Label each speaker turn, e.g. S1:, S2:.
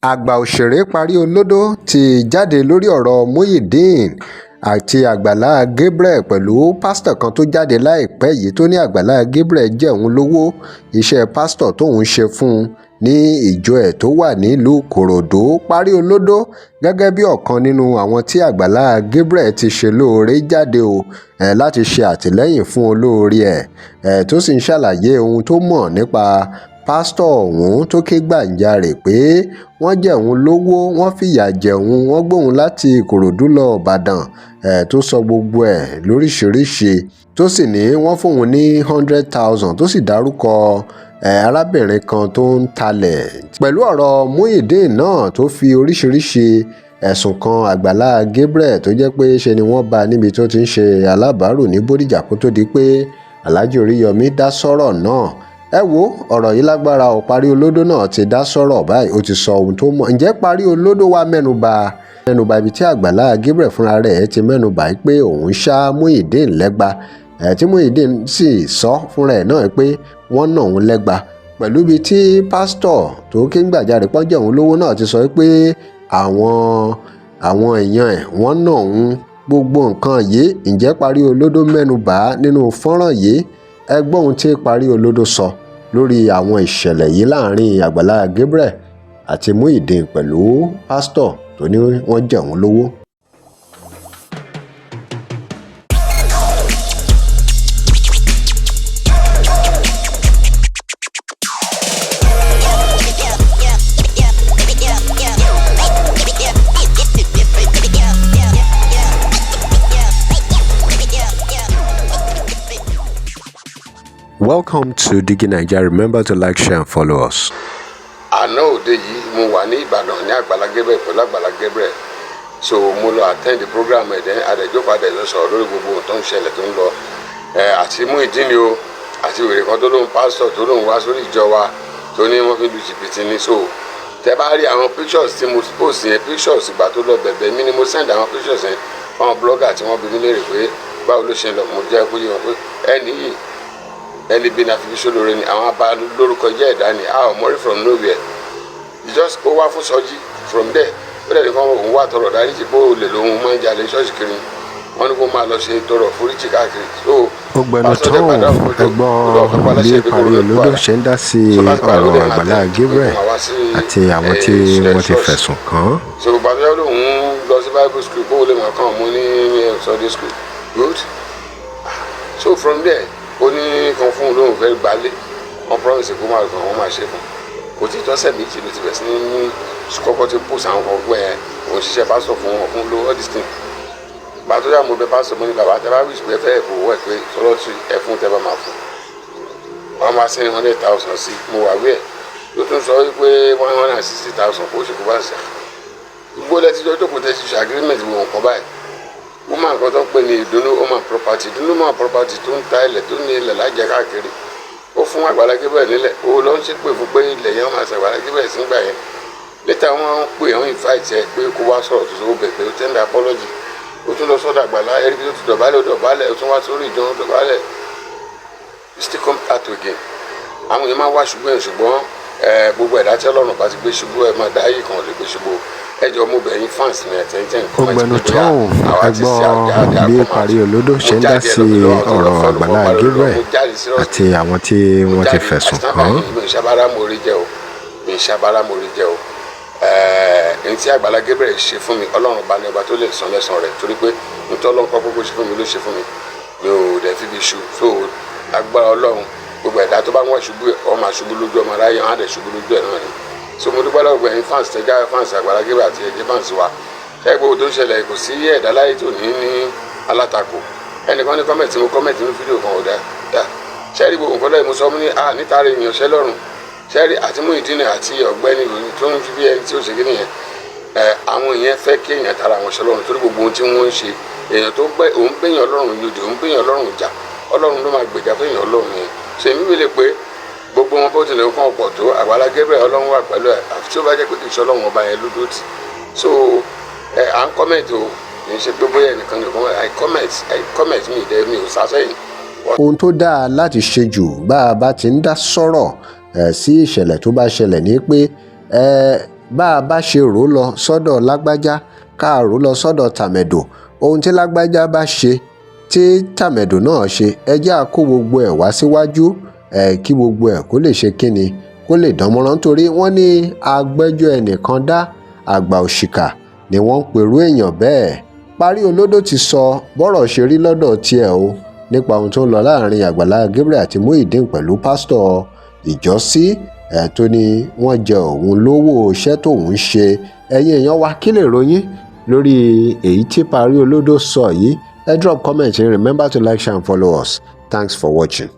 S1: Àgbà òṣèré Parí-Olódó ti jáde lórí ọ̀rọ̀ Muyideen àti Àgbàlá Gabriel pẹ̀lú pásítọ̀ kan tó jáde láìpẹ́ yìí tó ní Àgbàlá Gabriel jẹ òun lọ́wọ́ iṣẹ́ pásítọ̀ tóun ṣe fún un ní ìjọ ẹ̀ tó wà nílùú Ìkòròdú. Parí-Olódó gẹ́gẹ́ bí ọ̀kan nínú àwọn tí Àgbàlá Gabriel ti ṣe lóore jáde ó láti ṣe àtìlẹ́yìn fún olóore ẹ̀, tó sì ń ṣàlàyé ohun tó mọ̀ nípa pásítọ̀ ọ̀hún tó ké gbàjarè pé wọ́n jẹ òun lọ́wọ́, wọ́n fìyà jẹ òun, wọ́n gbé òun láti Ìkòròdú lọ Ìbàdàn, tó sọ gbogbo ẹ̀ lóríṣìíríṣìí, tó sì ní wọ́n fóun ní 100,000, tó sì dárúkọ arábìnrin kan tó ń talẹ̀. Pẹ̀lú ọ̀rọ̀ Muyideen náà tó fi oríṣìíríṣìí ẹ̀sùn kan Àgbàlá Gabriel, tó jẹ́ pé ṣe ni wọ́n bá níbi tó ti ń ṣe alábàárù ní Bódìjà kó tó di pé Alhaji Oríyọmí dá sọ́rọ̀ náà. Ẹ wo, ọ̀rọ̀ yìí lágbára ò. Parí-Olódó náà ti dá sọ́rọ̀ báyìí, ó ti sọ ohun tó mọ̀. Ǹjẹ́ Parí-Olódó wá mẹ́nuba ibi tí Àgbàlá Gabriel fúnra rẹ̀ ti mẹ́nuba pé òun ṣá Muyideen lẹ́gba, tí Muyideen sì sọ fúnra ẹ̀ náà pé wọ́n nà òun lẹ́gba, pẹ̀lú ibi tí pásítọ̀ tó ké gbàjarè pọ́njẹ́ òun lówó náà ti sọ pé àwọn èèyàn ẹ̀ wọ́n nà òun. Gbogbo nǹkan yìí, ǹjẹ́ Parí-Olódó mẹ́nuba nínú fọ́nrán yìí? Ẹ gbọ́ ohun tí Parí-Olódó sọ lórí àwọn ìṣẹ̀lẹ̀ yìí láàrin Àgbàlá Gabriel àti Muyideen pẹ̀lú pásítọ̀ tó ní wọ́n jẹ òun lówó. Welcome to Digi Naija. Remember to like, share and follow us.
S2: Àná òde yìí, mo wà ní Ìbàdàn ní Àgbàlá Gabriel, pẹ̀lú Àgbàlá Gabriel. So mo lọ attend the program ẹ̀, àdẹ̀jókòó, àdẹ̀jọ́ sọ̀rọ̀ lórí gbogbo ohun tó ń ṣẹlẹ̀, tó ń lọ ẹ̀, àti Muyideen ni o, àti wèrè kan tó lóun pásítọ̀, tó lóun wá sórí ìjọ wa, tó ní wọ́n fi lu jìbìtì ni. So tẹ bá rí àwọn pictures tí mo post yẹn, pictures ìgbà tó lọ bẹ̀bẹ̀ mí ni mo send àwọn pictures yẹn fáwọn blogger tí wọ́n bi mí léèrè pé báwo ló ṣe ń lọ. Mo jẹ́ kó yé wọn pé ẹni yìí, ẹni bí na fi fi sólóore ni, àwọn abá lórúkọ jẹ́ ẹ̀dá ni, a ò mọ̀rí from nowhere. You just ó wá fún sọjí, from there ó dẹ̀ ní kọ́ òun wá tọrọ dáríjì pé ó lè lóun máa ń jalè ṣọ́ọ̀ṣì kiri. Wọ́n ní kó máa lọ ṣe tọrọ foríjì káàkiri. So
S1: Ó gbẹnu tán. Ẹ gbọ́ bí Parí-Olódó ṣe ń dá sí ọ̀rọ̀ Àgbàlá Gabriel àti àwọn tí wọ́n ti fẹ̀sùn kàn án.
S2: So bàbá lòun lọ sí Bible school kó lè máa kàn mú ní Sunday school. Good. So from there, ó ní kan fún un lóun fẹ́ gbalé, wọ́n promise kó máa kàn wọ́n máa ṣe fún un. Kò tí ì tọ́sẹ̀ 2 ló ti bẹ̀rẹ̀ sí ní kọ́kọ́ ti post àwọn kan pé ẹ òun ṣiṣẹ́ pásítọ̀ fún wọn fún lówó, all this thing. Gbà tó yà, mo bẹ pásítọ̀, mo ní, "Bàbá, tẹ bá wíṣ pé ẹ fẹ́ ẹ̀fọ́ owó ẹ̀ pé sọlọ́tì ẹ fún, tẹ bá máa fún wọn máa send 100,000 sí." Mo wà wí ẹ̀ ló tún sọ wípé 160,000 kó ṣe kó bá ṣe gbogbo lẹ́tí jọjọ́ kò tẹ́ ti ṣe agreement wọ̀ nǹkan báyìí. Woman kan tó ń pè ní Ìdùnnú Woman Property, Ìdùnnú Woman Property tó ń ta ilẹ̀, tó ní ilẹ̀ lájẹ káàkiri, ó fún Àgbàlá Gabriel nílẹ̀. Ó lọ ń ṣépè fún pé ilẹ̀ yẹn, wọ́n máa ṣe Àgbàlá Gabriel sí gbà yẹn. Later wọ́n ń pè, wọ́n invite ẹ pé kó wá sọ̀rọ̀, tó sọ ó bẹ̀ pé ó tender apology. Ó tún lọ sọ́dọ̀ Àgbàlá ẹ̀rí tó ti dọ̀bálẹ̀, ó dọ̀bálẹ̀, ó tún wá sórí ìjọ, ó dọ̀bálẹ̀. You still come out again. Àwọn èèyàn máa wá ṣubú ẹ̀, ṣùgbọ́n gbogbo ẹ̀dá tí Ọlọ́run bá ti gbé ṣubú ẹ̀ máa dá ayé kan lè gbé ṣubú. Ẹ jọ̀ọ́, mo bẹ̀ yín, fans mi, àtẹ̀yìntẹ̀.
S1: Ó gbẹnu tán. Ẹ gbọ́ bí Parí-Olódó ṣe ń dá sí ọ̀rọ̀ Àgbàlá Gabriel àti àwọn tí wọ́n ti fẹ̀sùn kàn án.
S2: Mi ìṣàbára mo rí jẹ́ o, mi ìṣàbára mo rí jẹ́ o. Ẹ̀ẹ́n tí Àgbàlá Gabriel ṣe fún mi, Ọlọ́run bá ní ọba tó lè san lẹ́san rẹ̀, torí pé nítorí Ọlọ́run kọ́ kókó ṣe fún mi ló ṣe fún mi. Mi ò dẹ̀ fi bí ṣu. So agbára Ọlọ́run, gbogbo ẹ̀dá tó bá ń wá ṣubú ẹ̀, ọ máa ṣubú lójú ọmọ aráyé, wọn á dẹ̀ ṣubú lójú ẹ̀ náà ni. So mo dúpẹ́ lọ́wọ́ ẹ̀yin fans, tẹ́já fans Àgbàlá Gabriel àti ẹ̀jẹ̀ fans wa. Ẹ gbogbo tó ń ṣẹlẹ̀, kò sí ẹ̀dá láyé tó ní alátakò. Ẹnìkan ní comment, mo comment ní fídíò kan, ò dá dá ṣẹ́ẹ́rì gbogbo nǹkan lẹ́yìn. Mo sọ mo ní à níta rẹ̀ ìyànṣẹ́ lọ́rùn ṣẹ́ẹ́rì àti Muyideen àti ọ̀gbẹ́ni tó ń fi bí ẹni tí ó ṣe kí nìyẹn ẹ. Àwọn èèyàn fẹ́ kí èèyàn tara wọn ṣe lọ́rùn, torí gbogbo ohun tí wọ́n ń ṣe, èèyàn tó gbẹ́ òun gbẹ̀yàn Ọlọ́run yòdì, òun gbẹ̀yàn Ọlọ́run jà, Ọlọ́run ló máa gbèjà fún èèyàn Ọlọ́run yẹn. Ṣe èmi wílé pé gbogbo wọn bó tilẹ̀ kàn pọ̀ tó, Àgbàlá Gabriel, Ọlọ́run wà pẹ̀lú ẹ̀, àfi tí ó bá jẹ́ pé kì í ṣe Ọlọ́run ọba yẹn ló dó tì. So ẹ à ń comment o, kì í ṣe pé bóyá ẹnìkan nìkan. I comment, I comment, mi ìdẹ́ mi ò sá sẹ́yìn.
S1: Ohun tó dáa láti ṣe jù bá a bá ti ń dá sọ̀rọ̀ ẹ̀ sí ìṣẹ̀lẹ̀ tó bá ṣẹlẹ̀ ni pé ẹ Bá a bá ṣe rò ó lọ sọ́dọ̀ lágbájá, ká rò ó lọ sọ́dọ̀ tàmẹ̀dò, ohun tí lágbájá bá ṣe, tí tàmẹ̀dò náà ṣe, ẹ jẹ́ á kó gbogbo ẹ̀ wá síwájú ẹ̀, kí gbogbo ẹ̀ kó lè ṣe kíni, kó lè dánmọ́rán, nítorí wọ́n ní agbẹ́jọ́ ẹnìkan dá, àgbà òṣìkà ni wọ́n ń perú èèyàn bẹ́ẹ̀. Parí Olódó ti sọ bọ́rọ̀ ṣe rí lọ́dọ̀ tiẹ̀ o nípa ohun tó ń lọ láàrin Àgbàlá Gabriel àti Muyideen pẹ̀lú pásítọ̀ ìjọ́sí ẹ̀ tó ní wọ́n jẹ òun lówó iṣẹ́ tóun ń ṣe. Ẹ̀yin èèyàn wa, kí lè ròyìn lórí èyí tí Parí Olódó sọ yìí? Ẹ drop comment. Remember to like, share and follow us. Thanks for watching.